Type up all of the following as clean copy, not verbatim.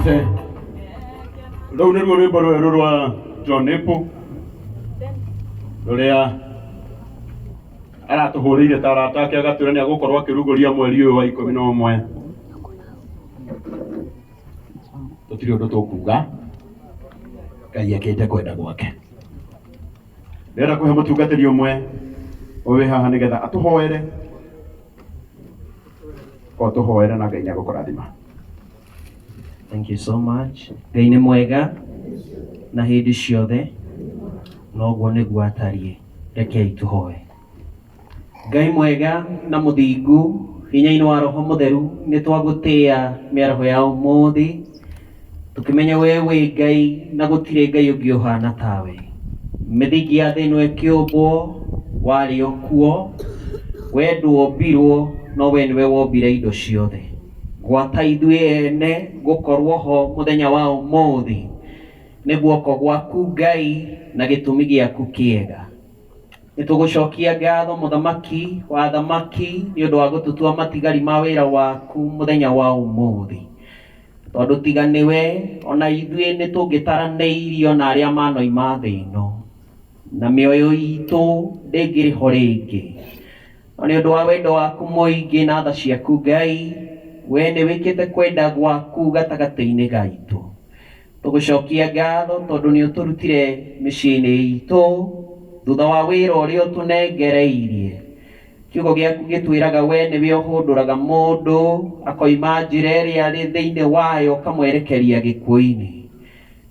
Asante. Rũu nĩruo rwĩmbo rwerũ rwa John Apple rũrĩa aratũhũrĩire ta arata ake agatwĩra nĩ agũkorwo akĩrugũria mweri ũyũ wa 11. Tũtirĩ ũndũ tũkuga, Ngai ekĩte kwenda gwake. Ndĩrenda kũhe mũtungatĩri ũmwe ũyũ wĩ haha nĩgetha atũhoere, o tũhoere na Ngai nĩ agũkũrathima. Thank you so much. Ngai nĩ mwega na hĩndĩ ciothe noguo nĩguo atariĩ. Rekei tũhoe. Ngai mwega na mũthingu, hinya-inĩ wa Roho Mũtheru nĩ twagũtĩa mĩaraho ya ũmũthĩ, tũkĩmenya we wĩ Ngai na gũtirĩ Ngai ũngĩ ũhana tawe. Mĩthingi ya thĩ ĩno ĩkĩũmbwo, warĩ o kuo, we ndwombirwo, no we nĩwe wombire indo ciothe. Gwata ithuĩ ene gũkorwo ho mũthenya wa ũmũthĩ nĩ guoko gwaku Ngai na gĩtũmi gĩaku kĩega. Nĩ tũgũcokia ngatho mũthamaki wa athamaki nĩ ũndũ wa gũtũtua matigari ma wĩra waku mũthenya wa ũmũthĩ. Tondũ tiga nĩwe ona ithuĩ nĩ tũngĩtaranĩirio na arĩa manoima thĩ ĩno, na mĩoyo itũ ndĩngĩrĩ ho rĩngĩ. No nĩ ũndũ wa wendo waku mũingĩ na tha ciaku Ngai, we nĩ wĩkĩte kwenda gwaku gatagatĩ-inĩ gaitũ. Tũgũcokia ngatho tondũ nĩ ũtũrutire mĩciĩ-inĩ itũ thutha wa wĩra ũrĩa ũtũnengereirie. Kiugo gĩaku gĩtwĩraga we nĩwe ũhũndũraga mũndũ akoima njĩra ĩrĩa arĩ thĩinĩ wayo ũkamwerekeria gĩkuũ-inĩ.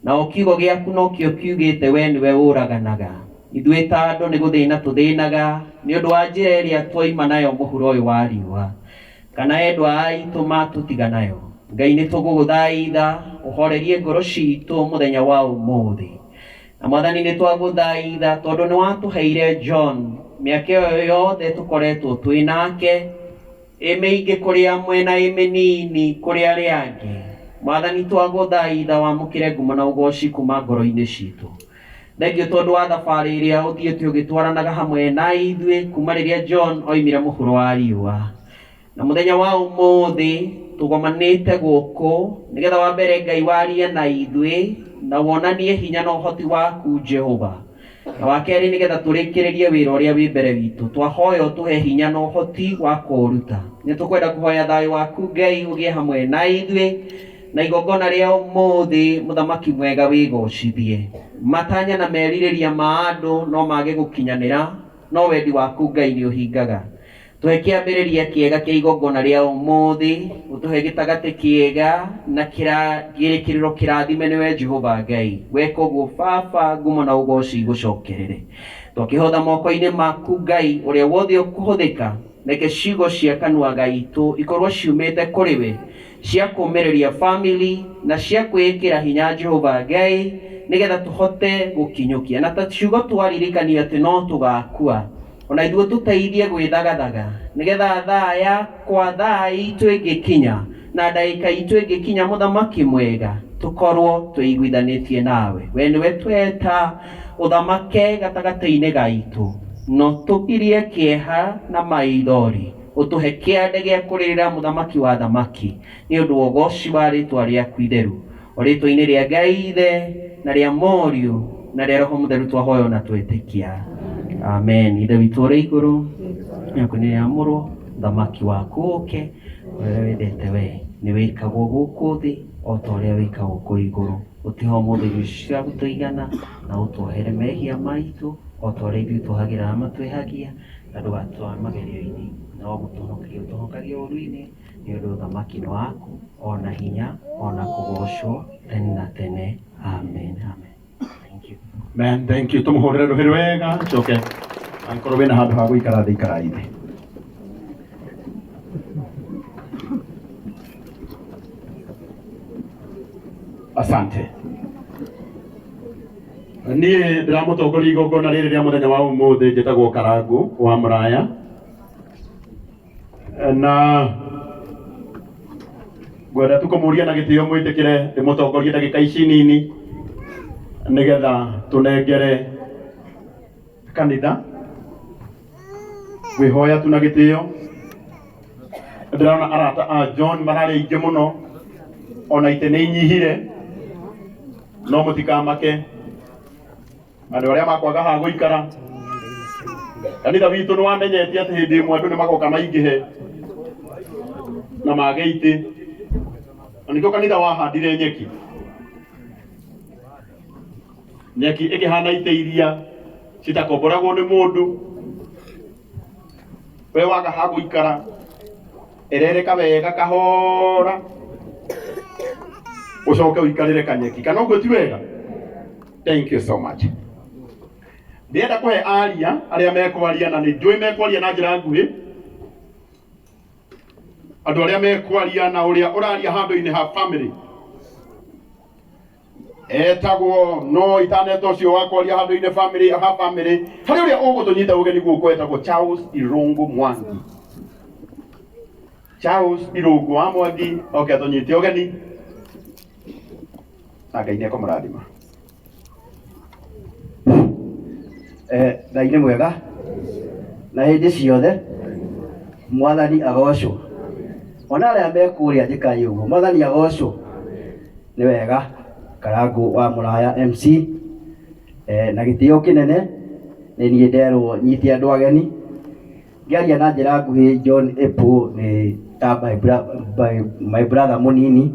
Na o kiugo gĩaku nokĩo kiugĩte we nĩwe ũraganaga. Ithuĩ ta andũ nĩ gũthĩna tũthĩnaga nĩ ũndũ wa njĩra ĩrĩa twaima nayo mũhuro ũyũ wa riũa, kana endwa aitũ matũtiga nayo. Ngai nĩ tũgũgũthaitha ũhorerie ngoro citũ mũthenya wa ũmũthĩ. Na Mwathani nĩ twagũthaitha tondũ nĩ watũheire John mĩaka ĩyo yothe tũkoretwo twĩ nake, ĩ mĩingĩ kũrĩ amwe na ĩ mĩnini kũrĩ arĩa angĩ. Mwathani twagũthaitha wamũkĩre ngumo na ũgoci kuma ngoro-inĩ citũ. Thengiũ tondũ wa thabarĩ ĩrĩa ũthiĩte ũgĩtwaranaga hamwe na ithuĩ kuma rĩrĩa John oimire mũhuro wa riũa. Na mũthenya wa ũmũthĩ tũgomanĩte gũkũ nĩgetha wa mbere Ngai warie na ithuĩ na wonanie hinya na ũhoti waku Jehova. Na wa kerĩ nĩgetha tũrĩkĩrĩrie wĩra ũrĩa wĩ mbere witũ. Twahoya ũtũhe hinya na ũhoti wa kũũruta. Nĩ tũkwenda kũhoya thayũ waku Ngai ũgĩe hamwe na ithuĩ na igongona rĩa ũmũthĩ mũthamaki mwega wĩgocithie. Matanya na merirĩria ma andũ no mage gũkinyanĩra, no wendi waku Ngai nĩ ũhingaga. Tũhe kĩambĩrĩria kĩega kĩa igongona rĩa ũmũthĩ, ũtũhe gĩtagatĩ kĩega na kĩrĩkĩrĩro kĩrathime nĩwe Jehova Ngai. Weka ũguo Baba, ngumo na ũgoci igũcokerere. Twakĩhotha moko-inĩ maku Ngai, ũrĩa wothe ũkũhũthĩka, reke ciugo cia kanua gaitũ ikorwo ciumĩte kũrĩ we, cia kũũmĩrĩria family na cia kwĩĩkĩra hinya Jehova Ngai, nĩgetha tũhote gũkinyũkia. Na ta ciugo twaririkanio atĩ no tũgakua, ona ithuĩ tũteithie gwĩthagathaga nĩgetha thaa yakwa thaa itũ ĩngĩkinya na ndagĩka itũ ĩngĩkinya mũthamaki mwega tũkorwo twĩiguithanĩtie nawe. We nĩwe tweta ũthamake gatagatĩ-inĩ gaitũ, no tũgirie kĩeha na maithori, ũtũhe kĩande gĩa kũrĩrĩra mũthamaki wa thamaki nĩ ũndũ wa ũgoci wa rĩtwa rĩaku itheru. O rĩtwa-inĩ rĩa Ngai Ithe na rĩa Mũriũ na rĩa Roho Mũtheru twahoya na twetĩkia. Amen. Ithe witũ ũrĩ igũrũ, rĩaku nĩ rĩamũrwo, ũthamaki waku ũke, ũrĩa wendete we nĩ wĩkagwo gũkũ thĩ o ta ũrĩa wĩkagwo kũu igũrũ. Ũtũhe ũmũthĩ irio cia gũtũigana na ũtuohere mehia maitũ o ta ũrĩa ithuĩ tuohagĩra arĩa matwĩhagia, na ndũgatũtware magerio-inĩ, no gũtũhonokia ũtũhonokagie ũũru-inĩ, nĩ ũndũ ũthamaki nĩ waku, ona hinya, ona kũgocwo tene na tene. Amen. Amen. Thank you. Man, thank you. Tũmũhũrĩre rũhĩ rwega, coke angĩkorwo wĩna handũ ha gũikara thĩ ikara thĩ. Asante. Niĩ ndĩramũtongoria igongona rĩrĩ rĩa mũthenya wa ũmũthĩ, njĩtagwo Karangũ wa Mũraya, na ngwenda tu kũmũria na gĩtĩo mwĩtĩkĩre ndĩmũtongorie ndagĩka ici nini nĩgetha tũnengere kanitha. Ngwĩhoya tu na gĩtĩo, ndĩrona arata a John mararĩ aingĩ mũno. Ona itĩ nĩ inyihire, no mũtikamake andũ arĩa makwaga ha gũikara. Kanitha witũ nĩ wamenyetie atĩ hĩndĩ ĩmwe andũ nĩ magoka maingĩhe na mage itĩ, na nĩkĩo kanitha wahandire nyeki, nyeki ĩkĩhana itĩ iria citakomboragwo nĩ mũndũ. We waga ha gũikara, erereka wega kahora, ũcoke ũikarĩre kanyeki, kana ũguo ti wega? Thank you so much. Ndĩrenda kũhe aria arĩa mekwaria, na nĩ njũĩ mekwaria na njĩra nguhĩ. Andũ arĩa mekwaria na ũrĩa ũraria handũ-inĩ ha family etagwo no itaneta ũcio wa kwaria handũ-inĩ family ha family, harĩ ũrĩa ũgũtũnyita ũgeni guoko etagwo Charles Irungu Mwangi. Charles Irungu wa Mwangi oke atũnyite ũgeni, na Ngai nĩ ekũmũrathima. Ngai nĩ mwega na hĩndĩ ciothe, mwathani agocwo. Ona arĩa me kũrĩa njĩkai ũguo, mwathani agocwo. Nĩ wega Karangũ wa Mũraya MC, na gĩtĩo kĩnene nĩ niĩ nderwo nyite andũ ageni. Ngĩaria na njĩra nguhĩ, John Apple nĩ ta my brother mũnini.